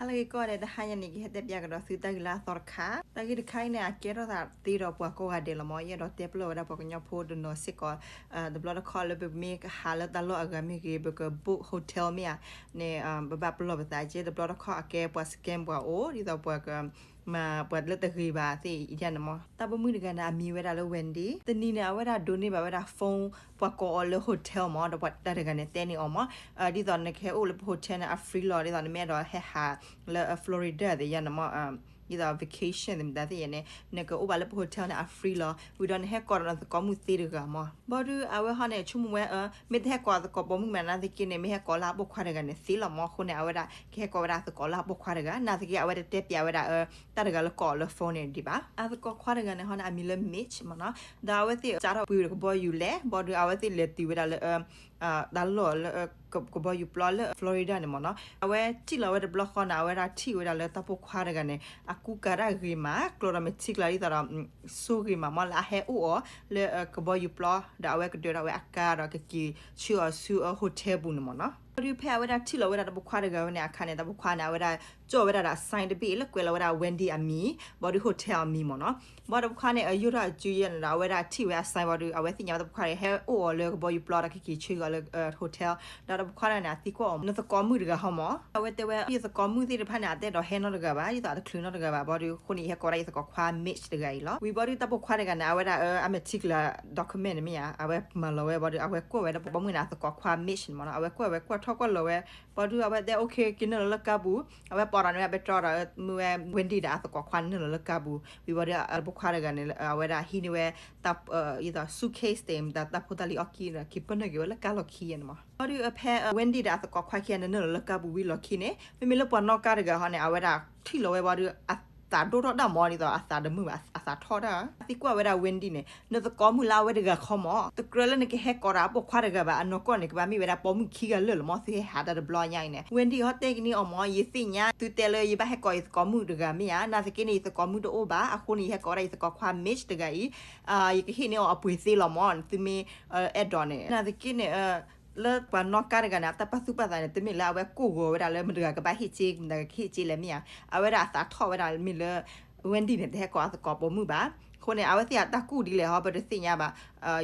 ဟါလၢအဂ့ၤကိးဂၤဒဲး, တဟါညါန့ၣ် ကဟဲတဲပၠးကဒီးသုတၢ်ဂ့ၢ်လၢအသီတခါ. တၢ်ဂ့ၢ်တခါအံၤန့ၣ် အကဲထီၣ်သးသ့ဒီးပှၤကိးဂၤဒဲးလီၤမၢ်. ယအဲၣ်ဒိးတဲပလီၢ်ဝဲဒၣ်ပှၤကညီဖိတနီၤစ့ၢ်ကီး, တဘျီတခီၣ်လၢပမ့ၢ်ကဟးလၢတၢ်လီၢ်အဂၤမ့ၢ်ဂ့ၤ, ပက book hotel မ့ၢ်ဧါန့ၣ်, ပဘၣ်ပလီၢ်ပသးက့, တဘျီတခီၣ်အကဲပှၤ scam ပှၤအိၣ်, ဒ်သိးပှၤက မၤပှၤလၢတဂ့ၤဘၣ်သ့ၣ်အံၤဒ်န့ၣ်မၢ်. တၢ်ပိာ်မုၣ်တဂၤန့ၣ် အမံၤဝဲဒၣ်လၢ Wendy. တနံၤန့ၣ် အဝဲဒၣ်ဒိးန့ၢ်ဘၣ်ဝဲဒၣ် phone ပှၤကိးအီၤလၢ hotel မၢ်, ဒီးပှၤတၢ်တဂၤန့ၣ်တဲန့ၢ်အီၤမၢ်, ဒ်သိးနကဟဲအိၣ်လၢပ hotel န့ၣ် အ free လီၤ, ဒ်သိးနမ့ၢ်အဲၣ်ဒိးဟဲဟးလၢ Florida သ့ၣ်ညါန့ၣ်မၢ်, ဒ်သိး vacation သ့ၣ်မတၤသ့ၣ်ညါန့ၣ် နကအိၣ်ဘၣ်လၢပ hotel န့ၣ် အ free လီၤ. ဝံၤဒီးနဟဲကိးဒီးနသကိးမုၣ်သ့တဂၤမၢ်. ဘၣ်ဒီးအဝဲဟီန့ၣ် ဆိကမိၣ်ဝဲ မ့ၢ်တဟဲကိးအသကိးပိာ်မုၣ်မး နာ်သက့န့ၣ် မ့ၢ်ဟဲကိးလၢအပိာ်ခွါတဂၤန့ၣ်သ့လီၤမၢ်. အဃိန့ၣ် အဝဲဒၣ်ကဟဲကိးဝဲဒၣ်အသကိးလၢအပိာ်ခွါတဂၤ, နာ်သက့အဝဲတတဲပၠးဝဲဒၣ် တၢ်တဂၤလၢကိးအီၤလၢ phone န့ၣ်ဒံးဘၣ်. အသကိးခွါတဂၤန့ၣ်ဟီန့ၣ် အမံၤလၢ Mitch မၢ်နီၤ, ဒီးအဝဲသ့ၣ်စးထီၣ်ပှ့ၤဝဲဒီးကဘီယူၤလဲၣ်, ဘၣ်ဒီးအဝဲသ့ၣ်လဲၤတုၤဝဲဒၣ်လၢ တၢ်လီၢ်လၢ ကဘီယူၤပျီလၢ Florida န့ၣ်မၢ်နီၤ. အဝဲထံၣ်လီၤဝဲတဘျီဃီန့ၣ် အဝဲဒၣ်ထံၣ်ဝဲဒၣ်လၢတၢ်ပိာ်ခွါတဂၤန့ၣ် အကူကၤတၢ်ဂ့ၤမး, ကျိးဒီးမ့ၢ်ထံကျါဒ်သိးဒီး ဆိဂ့ၤမးမၢ်, လၢအဟဲအိၣ်အီၤလၢကဘီယူၤပျီ, ဒီးအဝဲကဒၢးဒီးအဝဲအကါဒီးကက့ၤဆှၢအီၤဆူအ hotel ပူၤန့ၣ်မၢ်နီၤ. ဘၣ်ဒီးဖဲအဝဲဒၣ်ထံၣ်လီၤဝဲဒၣ်တၢ်ပိာ်ခွါတဂၤဝဲန့ၣ်အခါန့ၣ် တၢ်ပိာ်ခွါန့ၣ် အဝဲဒၣ်ကၠီၣ်ဝဲဒၣ်ဒီး sign တဘ့ၣ်လၢကွဲးလီၤဝဲဒၣ် Wendy အမံၤ, ဘၣ်ဒီး hotel အမံၤမၢ်နီၤ. ဘၣ်ဒီးတၢ်ပိာ်ခွါန့ၣ် ယိၣ်ထီၣ်အစုယဲၢ်န့ၣ်ဒီး အဝဲဒၣ်ထံၣ်ဝဲအ sign ဘၣ်ဒီး အဝဲသ့ၣ်ညါဝဲတၢ်ပိာ်ခွါန့ၣ် ဟဲအိၣ်အီၤလၢကဘီယူၤပျီဒီးကက့ၤဆှၢအီၤလၢ hotel, ဒီးတၢ်ပိာ်ခွါတဂၤန့ၣ် အသံကွၢ်အီၤ နသကိးမုၣ်တဂၤဟီမၢ်. အဝဲတဲဝဲ ယသကိးမုၣ်သ့ၣ်တဖၣ်န့ၣ် အတအဲၣ်ဒိးဟဲနီတဂၤဘၣ်, ဒ်သိးအတချုးနီတဂၤဘၣ်, ဘၣ်ဒီးအဃိန့ၣ် ယဟဲကိးဒၣ်ယသကိးခွါ Mitch တဂၤအံၤလီၤ. ဝံၤဘၣ်ဒီးတၢ်ပိာ်ခွါတဂၤန့ၣ် အဝဲဒၣ်အမ့ၢ်ထံကျါ document န့ၣ်မ့ၢ်ဧါ, အဝဲမၤလီၤဝဲဘၣ်ဒီး အဝဲကွၢ်ဝဲဒၣ်ပိာ်မုၣ်န့ၣ် အသကိးခွါ Mitch န့ၣ်မၢ်နီၤ, အဝဲကွၢ်ဝဲကွၢ်ထီၣ်ကွၢ်လီၤဝဲ, ဘၣ်ဒီးအဝဲတဲ okay က့ၤနုာ်လီၤလၢကါပူၤ, အဝဲပိာ်ဒီးန့ၢ်ဝဲ backdrop ဒီး မ့ၢ်ဝဲ Wendy ဒီးအသကိးခွါန့ၣ်နုာ်လီၤလၢကါပူၤ, ဝံၤဘၣ်ဒီးအတၢ်ပိာ်ခွါတဂၤန့ၣ် အဝဲဒၣ်ဟံးန့ၢ်ဝဲ တၢ် suitcase သ့ၣ် တၢ်ဖိတၢ်လံၤအီၣ်ကံန့ၣ် က့ၤပၢၢ်နုာ်က့ၤဝဲလၢကါလီၢ်ခံန့ၣ်မၢ်. ဘၣ်ဒီးဖဲ Wendy ဒီးအသကိးခွါခံဂၤန့ၣ် နုာ်လီၤလၢကါပူၤဝံၤလီၢ်ခံန့ၣ် မ့မ့ၢ်လၢပှၤနီၣ်ကါတဂၤဟီန့ၣ် အဝဲဒၣ်ထံၣ်လီၤဝဲဘၣ်ဒီး အသးဒိၣ်ထီၣ်တၢ်မၢ်, ဒ်သိးအသးတမုာ်ဘၣ်, အသးထီၣ်တၢ်, အသံကွၢ်ဝဲဒၣ် Wendy န့ၣ် နသကိးမုၣ်လၢအဝဲတဂၤခီမၢ်, တကြၢးလၢနကဟဲကိးဒီးအပိာ်ခွါတဂၤဘၣ်, အနီၢ်ကီၢ်န့ၣ် ကဘၣ်မ့ၢ်ဝဲဒၣ်ပိာ်မုၣ်ခံဂၤလၢာ်လီၤမၢ်, သုဟဲဟးတၢ်တဘျီညါအံၤန့ၣ်. Wendy ဟီတဲက့ၤန့ၢ်အီၤမၢ်, ယသ့ၣ်ညါသုတဲလၢယဘၣ်ဟဲကိးယသကိးမုၣ်တဂၤမ့ၢ်ဧါ, နာ်သက့န့ၣ် ယသကိးမုၣ်တအိၣ်ဘၣ်, အဃိန့ၣ် ယဟဲကိးဝဲဒၣ်ယသကိးခွါ Mitch တဂၤအံၤ, ယကဟ့ၣ်န့ၢ်အီၤအပှ့ၤသ့လီၤမၢ်, သုမ့ၢ်အဲၣ်ဒိးန့ၣ်. နာ်သက့န့ၣ် လၢပှၤနီၣ်ကါတဂၤန့ၣ် အတၢ်ပာ်သူၣ်ပာ်သးန့ၣ် တမ့ၢ်လၢအဝဲကိၢ်ဂီၤဝဲဒၣ်လၢမတၤတဂၤကဘၣ်ဟ့ၣ်စ့, မတၤတဂၤကဟ့ၣ်စ့လဲၣ်မ့ၢ်ဧါ, အဝဲဒၣ်အသးထီၣ်ဝဲဒၣ်မ့ၢ်လၢ Wendy န့ၣ် တဟဲကိးအသကိးပိာ်မုၣ်ဘၣ်. အဃိန့ၣ် အဝဲသ့ၣ်အတၢ်ကူၣ်ဒ်လဲၣ်ဟီ ပတသ့ၣ်ညါဘၣ်.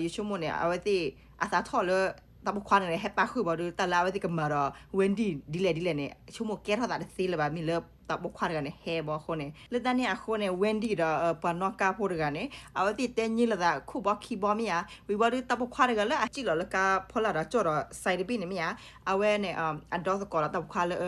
ယဆိကမိၣ်န့ၣ် အဝဲသ့ၣ်အသးထီၣ်လၢ တၢ်ပိာ်ခွါန့ၣ် ဟဲပာ်ဃုာ်ဘၣ်ဒီး တၢ်လၢအဝဲသ့ၣ်ကမၤဒီး Wendy ဒ်လဲၣ်ဒ်လဲၣ်န့ၣ် ဆိကမိၣ်ကဲထီၣ်သးတသ့လၢၤဘၣ် မ့ၢ်လၢတၢ်ပိာ်ခွါတဂၤန့ၣ်ဟဲဘၣ်အဃိန့ၣ်. လၢတၢ်န့ၣ်အဃိန့ၣ် Wendy ဒီး ပှၤနီၣ်ကါဖိတဂၤန့ၣ် အဝဲသ့ၣ်တဲညံလီၤသးခိၣ်ဘီခံဘီမ့ၢ်ဧါ, ဝံၤဘၣ်ဒီးတၢ်ပိာ်ခွါတဂၤလၢအစံၣ်လီၤလၢကါဖီလာ်ဒီးကၠီၣ်ဒီး sign တဘ့ၣ်န့ၣ်မ့ၢ်ဧါ, အဝဲန့ၣ် အဒီသကိးဒီးတၢ်ပိာ်ခွါလၢ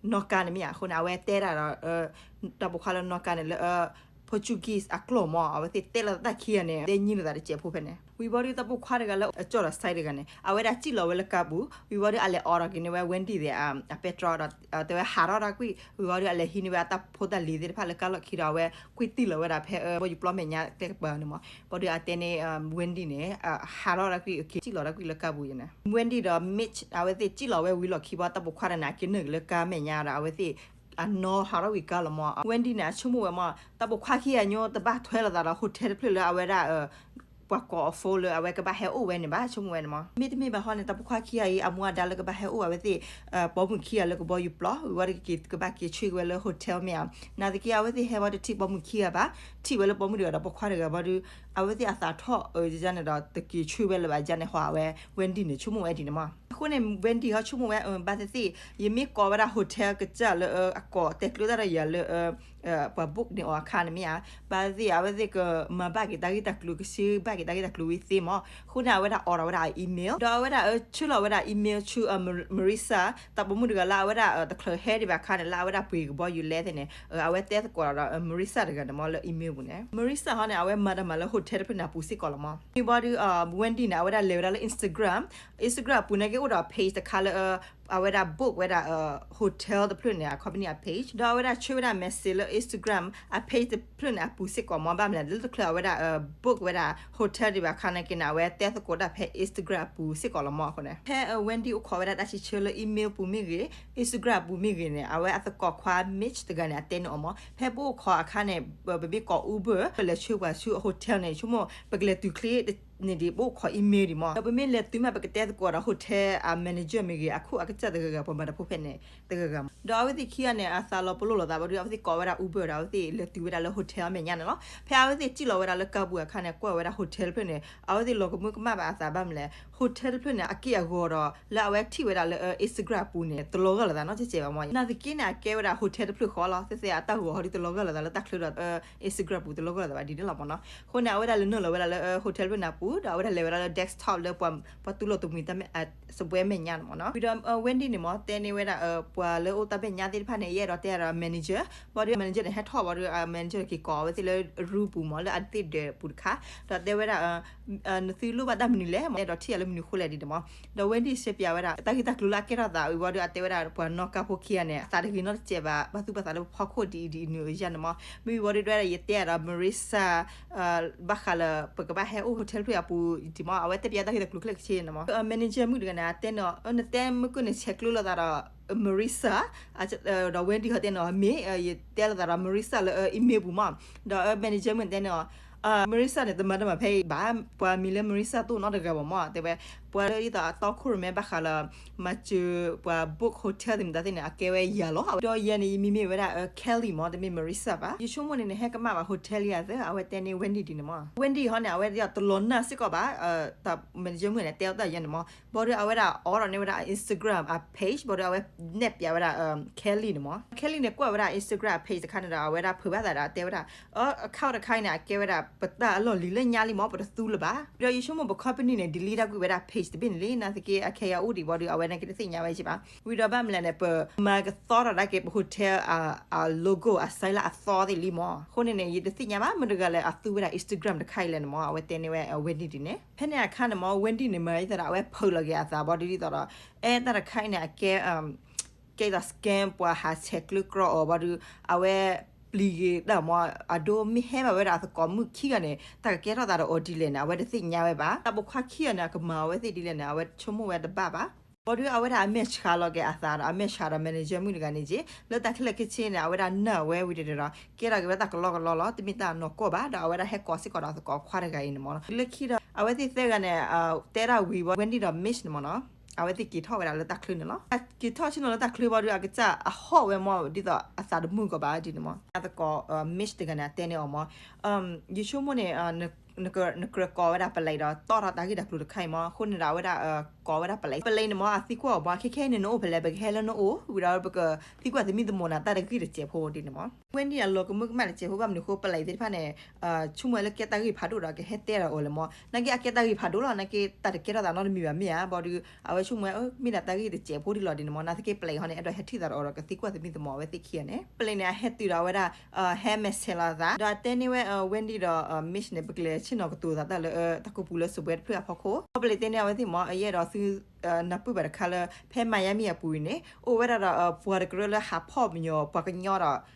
နီၣ်ကါန့ၣ်မ့ၢ်ဧါ, အဃိန့ၣ် အဝဲတဲဒၣ်ဒီး တၢ်ပိာ်ခွါလၢနီၣ်ကါန့ၣ်လၢ Portuguese အကျိာ်မၢ်, အဝဲသ့ၣ်တဲလီၤတၢ်ခံဂၤန့ၣ် တဲညံလိာ်သးတစဲးဖိဖဲန့ၣ်. ဝံၤဘၣ်ဒီးတၢ်ပိာ်ခွါတဂၤလၢအကၠီၣ်ဒီး sign တဂၤန့ၣ် အဝဲဒၣ်စံၣ်လီၤဝဲလၢကါပူၤ, ဝံၤဘၣ်ဒီးအလဲၤအိးထီၣ်က့ၤန့ၢ်ဝဲ Wendy သ့ၣ် အ backdrop ဒီး တဲဝဲဟးထီၣ်တၢ်ကွံာ်, ဝံၤဘၣ်ဒီးအလဲၤဟံးန့ၢ်ဝဲအတၢ်ဖိတၢ်လံၤသ့ၣ်တဖၣ်လၢကါလီၢ်ခံဒီး အဝဲကွံာ်တံၢ်လီၤဝဲဒၣ်ဖဲ ဘီယူၤပျီမဲာ်ညါကျဲကပၤန့ၣ်မၢ်. ဘၣ်ဒီးအတဲန့ၢ် Wendy န့ၣ် ဟးထီၣ်တၢ်ကွံာ် စံၣ်လီၤတၢ်ကွံာ်လၢကါပူၤယဲန့ၣ်. Wendy ဒီး Mitch အဝဲသ့ၣ်စံၣ်လီၤဝဲဝံၤလီၢ်ခံဘၣ် တၢ်ပိာ်ခွါတဂၤန့ၣ် အက့ၤနုာ်က့ၤလၢကါမဲာ်ညါဒီး အဝဲသ့ၣ် အနီၢ်ဟးထီၣ်ဝံၤကါလီၤမၢ်. Wendy န့ၣ် အဆိကမိၣ်ဝဲမၢ် တၢ်ပိာ်ခွါခံဂၤညိ တဘၣ်ထွဲလိာ်သးဒီး hotel တဖျၢၣ်လၢအဝဲဒၣ် ပှၤကိးအီၤ phone လၢအဝဲကဘၣ်ဟဲအိၣ်ဝဲန့ၣ်ဘၣ် ဆိကမိၣ်ဝဲန့ၣ်မၢ်. မ့တမ့ၢ်ဘၣ်ဟီန့ၣ် တၢ်ပိာ်ခွါခံဂၤအံၤ အမူအဒါလၢကဘၣ်ဟဲအိၣ်အဝဲသ့ၣ် ပိာ်မုၣ်ခံဂၤလၢကဘီယူၤပျီ, ဝံၤဘၣ်ဒီးကဘၣ်က့ၤဆှၢက့ၤဝဲလၢ hotel မ့ၢ်ဧါ. နာ်သက့အဝဲသ့ၣ်ဟဲဘၣ်တထံၣ်ပိာ်မုၣ်ခံဂၤဘၣ်, ထံၣ်ဝဲလၢပိာ်မုၣ်တဂၤဒီးပိာ်ခွါတဂၤဘၣ်ဒီး အဝဲသ့ၣ်အသးထီၣ် ယန့ၣ်ဒီး တက့ၤဆှၢဝဲလၢၤဘၣ်ယန့ၣ် ဟီအဝဲ Wendy န့ၣ် ဆိကမိၣ်ဝဲဒ်န့ၣ်မၢ်. အဃိန့ၣ် Wendy ဟီဆိကမိၣ်ဝဲ ဘၣ်သ့ၣ်သ့ၣ် ယမ့ၢ်ကိးဝဲဒၣ် hotel ကစၢ်လၢ အကိးတဲကျိတၢ်ဒီးယၤလၢ ပှၤ book န့ၢ်အီၤအခါန့ၣ်မ့ၢ်ဧါ, ဘၣ်သ့ၣ်သ့ၣ် အဝဲသ့ၣ်ကမၤဘၣ်က့ၤတၢ်ဂ့ၢ်တၢ်ကျိၤ ကစၢ်ဘၣ်က့ၤတၢ်ဂ့ၢ်တၢ်ကျိၤဝံၤသ့မၢ်. အဃိန့ၣ် အဝဲဒၣ်အိးထီၣ်ဝဲဒၣ်အ email ဒီးအဝဲဒၣ်ဆှၢလီၤဝဲဒၣ် email ဆူ Marissa တၢ်ပိာ်မုၣ်တဂၤလၢအဝဲဒၣ်တချုးဟဲဒံးဘၣ်အခါန့ၣ် လၢအဝဲဒၣ်ပှ့ၤကဘီယူၤလဲသ့ၣ်န့ၣ်, အဝဲတဲသကိးဒီး Marissa တဂၤန့ၣ်မၢ်လၢ email ပူၤန့ၣ်. Marissa ဟီန့ၣ် အဝဲမၤတၢ်မၤလၢ hotel တဖျၢၣ်န့ၣ်အပူၤစ့ၢ်ကီးလီၤမၢ်. ဝံၤဘၣ်ဒီး Wendy န့ၣ် အဝဲဒၣ်လဲၤဝဲဒၣ်လၢ Instagram, Instagram အပူၤန့ၣ်က့ၤအိၣ်ဒီး page တခါလၢ အဝဲဒၣ် book ဝဲဒၣ် hotel တဖျၢၣ်န့ၣ် အ company အ page ဒီးအဝဲဒၣ်ဆှၢဝဲဒၣ် message လၢ Instagram အ page တဖျၢၣ်န့ၣ်အပူၤစ့ၢ်ကီးမၢ်. ဘၣ်မနုၤလဲၣ် လၢတချုးအဝဲဒၣ် book ဝဲဒၣ် hotel ဒံးဘၣ်အခါန့ၣ်က့ၤန့ၣ် အဝဲတဲသကိးတၢ်ဖဲ Instagram အပူၤစ့ၢ်ကီးလီၤမၢ်. အဃိန့ၣ် ဖဲ Wendy အိၣ်ခိးဝဲဒၣ်တၢ်စံးဆၢလၢ email ပူၤမ့ၢ်ဂ့ၤ Instagram အပူၤမ့ၢ်ဂ့ၤန့ၣ် အဝဲအသကိးခွါ Mitch တဂၤန့ၣ် အတဲန့ၢ်အီၤမၢ်. ဖဲပအိၣ်ခိးအခါန့ၣ် ပမ့ၢ်ကိး Uber လဲၤဆှၢပှၤဆူ hotel န့ၣ် ဆိကမိၣ် ပကလဲၤတုၤချ့ န့ၣ်ဒံး ပအိၣ်ခိး email ဒံးမး, ဒီးပမ့ၢ်လဲၤတုၤမး ပကတဲသကိးဒီး hotel အ manager မ့ၢ်ဂ့ၤ အခိၣ်အကစၢ်တဂၤဂၤ ပှၤမၤတၢ်ဖိဖဲန့ၣ်တဂၤဂၤမး. ဒီးအဝဲသ့ၣ်ခံဂၤန့ၣ် အသးလီၤပလိာ်လိာ်သးဘၣ်ဒီး အဝဲသ့ၣ်ကိးဝဲဒၣ် Uber ဒီး အဝဲသ့ၣ်လဲၤတုၤဝဲဒၣ်လၢ hotel အမဲာ်ညါန့ၣ်လီၤ. ဖဲအဝဲသ့ၣ်စံၣ်လီၤဝဲဒၣ်လၢကါပူၤအခါန့ၣ် ကွၢ်ဝဲဒၣ် hotel တဖျၢၣ်န့ၣ် အဝဲသ့ၣ်လီၤကမၢကမၣ်ဘၣ်အသး ဘၣ်မနုၤလဲၣ် hotel တဖျၢၣ်န့ၣ် အက့ၢ်အဂီၤဒီး လၢအဝဲထံၣ်ဝဲဒၣ်လၢ Instagram အပူၤန့ၣ် တလီၤဂာ်လိာ်သးနီတစဲးဘၣ်မး. နာ်သက့န့ၣ် အကဲဝဲဒၣ် hotel တဖျၢၣ်ဃီလီၤ. သ့ၣ်သ့ၣ်အတၢ်ဂီၤဟီဒ်တလီၤဂာ်လိာ်သးလၢတၢ်ချၢဒီး Instagram ပူၤတလီၤဂာ်လိာ်သးဘၣ်ဒ်န့ၣ်လီၤမးနီၤ. အဃိန့ၣ် အဝဲဒၣ်လဲၤနုာ်လီၤဝဲဒၣ်လၢ hotel တဖျၢၣ်န့ၣ်အပူၤ ဒီးအဝဲဒၣ်လဲၤဝဲဒၣ်လၢ desktop လၢပှၤတူၢ်လိာ်တမှံၤတၢ် စပွဲမဲာ်ညါန့ၣ်မးနီၤ. ဝံၤဒီး Wendy န့ၣ်မး တဲန့ၢ်ဝဲဒၣ် ပှၤလၢအိၣ်တၢ်မဲာ်ညါသ့ၣ်တဖၣ်န့ၣ် ယအဲၣ်ဒိးတဲဒီး manager ဘၣ်ဒီး manager န့ၣ် ဟဲထီၣ်ဘၣ်ဒီး manager န့ၣ် က့ၤကိးဝဲသ့ၣ်လၢ room ပူၤမး လၢအသ့ၣ်ဒၢးပူၤတခါ ဒီးတဲဝဲဒၣ် နသုလိၣ်ဘၣ်တၢ်မနုၤလဲၣ်မး အဲၣ်ဒိးထံၣ်ယၤလၢမနုၤအဃိလဲၣ်ဒ်န့ၣ်မး. ဒီး Wendy ရှဲပၠးဝဲဒၣ် တၢ်ဂ့ၢ်တၢ်ကျိၤလၢအကဲထီၣ်သးဝံၤဘၣ်ဒီး အတဲဝဲဒၣ် ပှၤနီၣ်ကါဖိခံဂၤန့ၣ် အသးတဂ့ၤနီတစဲးဘၣ် ဘၣ်သူၣ်ဘၣ်သးလၢပဖီခိၣ်ဒ်အံၤဒ်အံၤနုၤအယါန့ၣ်မး. မ့ၢ်ဝံၤဘၣ်ဒီး တဲဝဲဒၣ် ယတဲဒီး Marissa ဘၣ်ဃးလၢ ပကဘၣ်ဟဲအိၣ် hotel တဖျၢၣ်အပူၤဒ်မး အဝဲတဲပၠးတၢ်ဂ့ၢ်တၢ်ကျိၤခဲလၢာ်ခဲဆ့န့ၣ်မး. manager မုၣ်တဂၤန့ၣ် အတဲန့ၣ် နတဲမုၢ်ကၢၢ်န့ၣ် ဆဲးကျိးလိာ်သးဒီး Marissa ဒီး Wendy ဟီတဲန့ၣ် မ့ၢ် ယတဲလိာ်သးဒီး Marissa လၢ email ပူၤမး. ဒီး manager မုၣ်တဲန့ၣ် Marissa န့ၣ် တမၤတၢ်မၤဖဲအံၤဘၣ် ပှၤမံၤလၢ Marissa တအိၣ်နီတဂၤဘၣ်မး တဲဝဲ ပှၤလၢဒ်သိးအတီခိၣ်ရိၣ်မဲဘၣ်ဃးလၢ မၤစၢၤပှၤ book hotel သ့ၣ်မတၤသ့ၣ်န့ၣ် အကဲဝဲယၤလီၤ. ဒီးယၤန့ၣ် ယမံၤမ့ၢ်ဝဲဒၣ် Kelly မး တမ့ၢ် Marissa ဘၣ်. ယဆိကမိၣ်န့ၣ် နဟဲကမၣ်ဘၣ် hotel လံဧါသၢ အဝဲတဲန့ၢ် Wendy ဒ်န့ၣ်မး. Wendy ဟီန့ၣ် အဝဲဒၣ်တလီၤနာ်စ့ၢ်ကီးဘၣ် တၢ် manager မုၣ်န့ၣ် တဲအီၤတၢ်ယဲန့ၣ်မး. ဘၣ်ဒီးအဝဲဒၣ်အိးထီၣ်န့ၢ်ဝဲဒၣ် Instagram အ page ဘၣ်ဒီးအဝဲနဲၣ်ပၠးဝဲဒၣ် Kelly န့ၣ်မး. Kelly န့ၣ် ကွၢ်ဝဲဒၣ် Instagram အ page တခါန့ၣ်ဒီး အဝဲဒၣ်ဖုးဘၣ်သးဒီးတဲဝဲဒၣ် account တခါအံၤန့ၣ် အကဲဝဲဒၣ် ပတၢ်အလီၢ်လံၤလၢညါလံမး ပတသူလၢၤဘၣ်. ဒီးယဆိကမိၣ်ပ company န့ၣ် delete တၢ်ကွံာ်ဝဲဒၣ် page တဘ့ၣ်န့ၣ်လံ နာ်သက့ အခဲအံၤအအိၣ်ဒံးဘၣ်ဒီး အဝဲန့ၣ်က့တသ့ၣ်ညါဝဲက့ဘၣ်. ဝံၤဒီးဘၣ်မနုၤလဲၣ်န့ၣ် ပမၤကသီထီၣ်ဒၣ်က့ၤပ hotel အ logo အ sign လၢအသီသ့ၣ်လံမး. အဃိန့ၣ်န့ၣ် ယတသ့ၣ်ညါဘၣ် မတၤတဂၤလဲၣ်အသူဝဲဒၣ် Instagram တခါအံၤလဲၣ်န့ၣ်မး အဝဲတဲန့ၢ်ဝဲ Wendy ဒ်န့ၣ်. ဖဲန့ၣ်အခါန့ၣ်မး Wendy န့ၣ် မၤဒ်သိးဒီး အဝဲဖုးလီၤက့ၤအသးဘၣ်ဒီး ဒ်သိးဒီး အဲၣ်တၢ်တခါအံၤန့ၣ် အကဲ ကဲဒ်သိး scam ပှၤဟးဆဲးကျိးကြီအီၤဘၣ်ဒီး အဝဲပျံၤက့ၤတၢ်မး အဒိမ့ၢ်ဟဲဘၣ်ဝဲဒၣ်အသကိးမုၣ်ခံဂၤန့ၣ် တၢ်ကကဲထီၣ်သးဒီးအီၤဒ်လဲၣ်န့ၣ် အဝဲတသ့ၣ်ညါဝဲဘၣ်. တၢ်ပိာ်ခွါခံဂၤန့ၣ် အကမၤအဝဲသ့ၣ်ဒ်လဲၣ်န့ၣ် အဝဲဆိကမိၣ်ဝဲတဘၣ်ဘၣ်. ဘၣ်ဒီးအဝဲဒၣ်အမဲာ်ဆှးလီၤက့ၤအသးဒီး အမဲာ်ဆှးဒီး manager မုၣ်တဂၤန့ၣ်က့ လၢတၢ်ခဲလၢာ်ခဲဆ့န့ၣ် အဝဲဒၣ်နာ်ဝဲဝံၤတဒီး ကဲထီၣ်က့ၤဝဲတၢ်ကလီကလီလီၤ တမ့ၢ်တၢ်နီၢ်ကီၢ်ဘၣ် ဒီးအဝဲဒၣ်ဟဲကိးစ့ၢ်ကီးဒီးအသကိးခွါတဂၤအံၤန့ၣ်မး. လၢခံဒီး အဝဲသ့ၣ်သၢဂၤန့ၣ် တဲဒၣ်ဝံၤဘၣ် Wendy ဒီး Mitch န့ၣ်မးနီၤ အဝဲသ့ၣ်က့ၤထီၣ်ဝဲဒၣ်လၢတၢ်ချၢန့ၣ်လီၤ. က့ၤထီၣ်ဆ့ၣ်နီၤလၢတၢ်ချၢဘၣ်ဒီး အကစၢ်အဟီၣ်ဝဲမး ဒ်သိးအသးတမုာ်ကီးဘၣ်ဒ်န့ၣ်မး. အသကိး Mitch တဂၤန့ၣ် အတဲန့ၢ်အီၤမး ယဆိကမိၣ်န့ၣ် နကြၢးကိးဝဲဒၣ်ပလံးဒီး တီၣ်ထီၣ်တၢ်ဂ့ၢ်တၢ်ကျိၤတခါအံၤမး အဃိန့ၣ်ဒီး အဝဲဒၣ်ကိးဝဲဒၣ်ပလံး ပလံးန့ၣ်မး အသံကွၢ်အီၤမး ခဲခဲအံၤန့ၣ် နအိၣ်ဖဲလဲၣ် ပကဟဲလၢနအိၣ် ဝံၤဒီးပကသံကွၢ်သမံသမိးနၤတၢ်တဂ့ၢ်တစဲးဖိဒ်န့ၣ်မး. Wendy အလီၤကမၢကမၣ်တစဲးဖိ ဘၣ်မနုၤအဃိ ပလံးသ့ၣ်တဖၣ်န့ၣ် ဆိကမိၣ်ဝဲလၢကဲတၢ်ဂ့ၢ်ဖးဒိၣ်ဒီး ကဟဲတဲဒီးအီၤလၢၤမး နာ်က့အကဲတၢ်ဂ့ၢ်ဖးဒိၣ်လီၤ နာ်က့တၢ်တကဲထီၣ်သးနီတမံၤဘၣ်မ့ၢ်ဧါ ဘၣ်ဒီး အဝဲဆိကမိၣ်ဝဲ မ့ၢ်ဒၣ်တၢ်ဂ့ၢ်တစဲးဖိဒ်လီၤဒ်န့ၣ်မး နာ်သက့ပလံးဟီန့ၣ် အဲၣ်ဒိးဟဲထံၣ်သးဒီးအီၤဒီး ကသံကွၢ်သမံသမိးအဝဲသ့ၣ်ခံဂၤန့ၣ် ပလံးန့ၣ် အဟဲတုၤဒီးအဝဲဒၣ် ဟဲမဲာ်ဆှးလီၤအသး ဒီးအတဲန့ၢ်ဝဲ Wendy ဒီး Mitch န့ၣ် ပကလဲၤဆ့ၣ်နီၤကတိၤသးတၢ်လၢ တၢ်ကပူၤလၢစပွဲတဖျၢၣ်အဖီခိၣ် ပလံးတဲန့ၢ်အဝဲသ့ၣ်မး အယအဲၣ်ဒိးသု နၢ်ပၢၢ်ဘၣ်တခါလၢ ဖဲ Miami အပူၤအံၤန့ၣ် အိၣ်ဝဲဒၣ်ဒီး ပှၤတကရၢလၢဟးဖီၣ်မညီၤ ပှၤကညီဒီး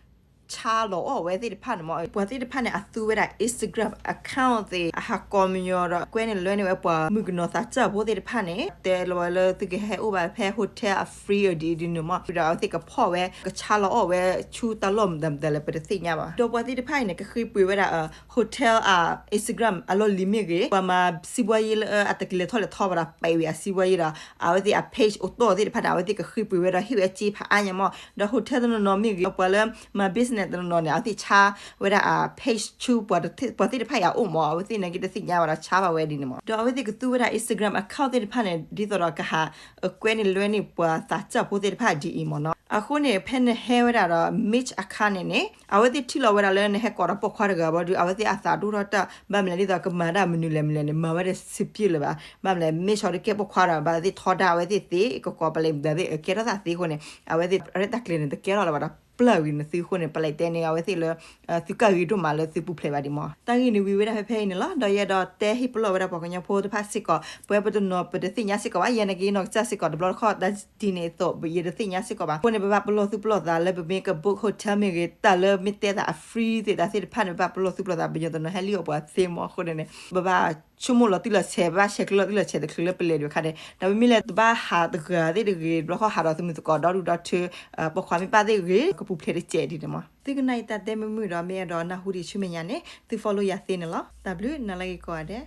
ဆါလီၤအီၣ်ဝဲသ့ၣ်တဖၣ်န့ၣ်မး ပှၤသ့ၣ်တဖၣ်န့ၣ် အသူဝဲဒၣ် Instagram account သ့ၣ် အဟးကိးမညီၤဒီး ကွဲန့ၢ်လွဲန့ၢ်ဝဲပှၤမုၣ်ကနီၤသးစၢ်ဖိသ့ၣ်တဖၣ်န့ၣ် တဲလီၤဝဲလၢသုကဟဲအိၣ်ဘၣ်ဖဲ hotel အ free အဒ်အံၤဒ်န့ၣ်မး ဒီးအဝဲသ့ၣ်ကဖီၣ်ဝဲ ကဆါလီၤအီၣ်ဝဲဆူတၢ်လီၢ်မတၤမတၤလဲၣ် ပတသ့ၣ်ညါဘၣ် ဒီးပှၤသ့ၣ်တဖၣ်အံၤန့ၣ် ကဃ့ပှ့ၤဝဲဒၣ် hotel အ Instagram အလီၢ်လံၤမ့ၢ်ဂ့ၤ ပှၤမၤစံးဘှီယ့လၢအတကလဲၤထီၣ်လဲၤထီဘၣ်ဒီး ပဲာ်ဝံၤအစံးဘှီယ့ဒီး အဝဲသ့ၣ်အ page အိၣ်တီၢ်သ့ၣ်တဖၣ်န့ၣ် အဝဲသ့ၣ်ကဃ့ပှ့ၤဝဲဒီးဟ့ၣ်ဝဲစ့ဖးအါညါမး ဒီး hotel တနီၤနီၤမ့ၢ်ဂ့ၤ ပှၤလၢမၤ business တနီၤနီၤန့ၣ် အဝဲသ့ၣ်ဆါဝဲဒၣ်အ page ဆူပှၤသ့ၣ်တဖၣ်အံၤအအိၣ်မး အဝဲသ့ၣ်နာ်က့တသ့ၣ်ညါဘၣ်ဒီးဆါဘၣ်ဝဲဒ်န့ၣ်မး ဒီးအဝဲသ့ၣ်ကသူဝဲဒၣ် Instagram account သ့ၣ်တဖၣ်န့ၣ် ဒ်သိးဒီးကဟး ကွဲန့ၢ်လွဲန့ၢ်ပှၤသးစၢ်ဖိသ့ၣ်တဖၣ်ဒ်အံၤမးနီၤ အဃိန့ၣ် ဖဲနဟဲဝဲဒၣ်ဒီး Mitch အခါန့ၣ်န့ၣ် အဝဲသ့ၣ်ထံၣ်လီၤဝဲဒၣ်လၢနဟဲကိးဒီးပိာ်ခွါတဂၤဘၣ်ဒီး အဝဲသ့ၣ်အသးဒိၣ်ထီၣ်တၢ် ဘၣ်မနုၤလဲၣ်ဒ်သိးကမၤတၢ်မနုၤလဲၣ်မနုၤလဲၣ်န့ၣ် မၤဝဲဒၣ်စံးပျ့ၢ်လၢၤဘၣ် ဘၣ်မနုၤလဲၣ် Mitch ဒီးကဲပိာ်ခွါဒီး ဘၣ်သ့ၣ်ထီဒါအဝဲသ့ၣ်သ့ ကကိးပလံးမတၤသ့ၣ် ကဲထီၣ်သးသ့အဃိန့ၣ် အဝဲသ့ၣ်ရဲၣ်တၢ်ကျဲၤန့ၣ် တကဲထီၣ်လၢၤဘၣ်ဒီး ပျၢ်ဝံၤနသုအဃိန့ၣ် ပလံးတဲန့ၢ်အဝဲသ့ၣ်လၢ သုကၢ်ဂ့ၤဒိၣ်မးလၢသုပူၤဖျဲးဘၣ်ဒ်မး တၢ်ဂ့ၢ်န့ၣ်ဝံၤဝဲဒၣ်ဖဲဖဲအံၤန့ၣ်လီၤ ဒီးယအဲၣ်ဒိးတဲဟ့ၣ်ပလီၢ်ဝဲဒၣ်ပှၤကညီဖိတဖၣ်စ့ၢ်ကီး ပဝဲပတနီၤပတသ့ၣ်ညါစ့ၢ်ကီးဘၣ် ယဲနာ်က့နီၢ်ကစၢ်စ့ၢ်ကီးတဘျီတခီၣ် တၢ်ဒ်န့ၣ်အသိး ယတသ့ၣ်ညါစ့ၢ်ကီးဘၣ် အဃိန့ၣ် ပဘၣ်ပလီၢ်သူၣ်ပလီၢ်သးလၢပမ့ၢ်က book hotel မ့ၢ်ဂ့ၤ တၢ်လၢမ့ၢ်တဲသးအ free သ့ၣ်တၢ်သ့ၣ်တဖၣ်န့ၣ် ပဘၣ်ပလီၢ်သူၣ်ပလီၢ်သး ပညီတနီၤဟဲလံအီၣ်ပှၤသ့မး အဃိန့ၣ်န့ၣ် ပဘၣ်ဆိကမိၣ်လီၤတံၢ်လီၤဆဲး ပဘၣ်ဆဲးကျၢလီၤတံၢ်လီၤဆဲးတချုးလၢပလဲၤဒံးအခါန့ၣ် ဒီးပမ့ၢ်လဲၤတဘၣ်ဟးတဂၤသ့ၣ်တဂ့ၤ တဘျီခီၣ်ဟးဒီးသမုၣ်သကိးဒီဒူၣ်ဒီထၢ ပိာ်ခွါမ့ၢ်ပၢ်သ့ၣ်ဂ့ၤ ကပူၤဖျဲးတစဲးဒ်န့ၣ်မး သုကနၣ်အံၤတၢ်တဲမုာ်မုာ်ဒီး မ့ၢ်အဲၣ်ဒိးနၢ်ဟူဒံးဆူမဲာ်ညါန့ၣ် သု follow ယၤသ့န့ၣ်လီၤ တၢ်ဘျုးနၤလၢဂ့ၤကိးဂၤဒဲး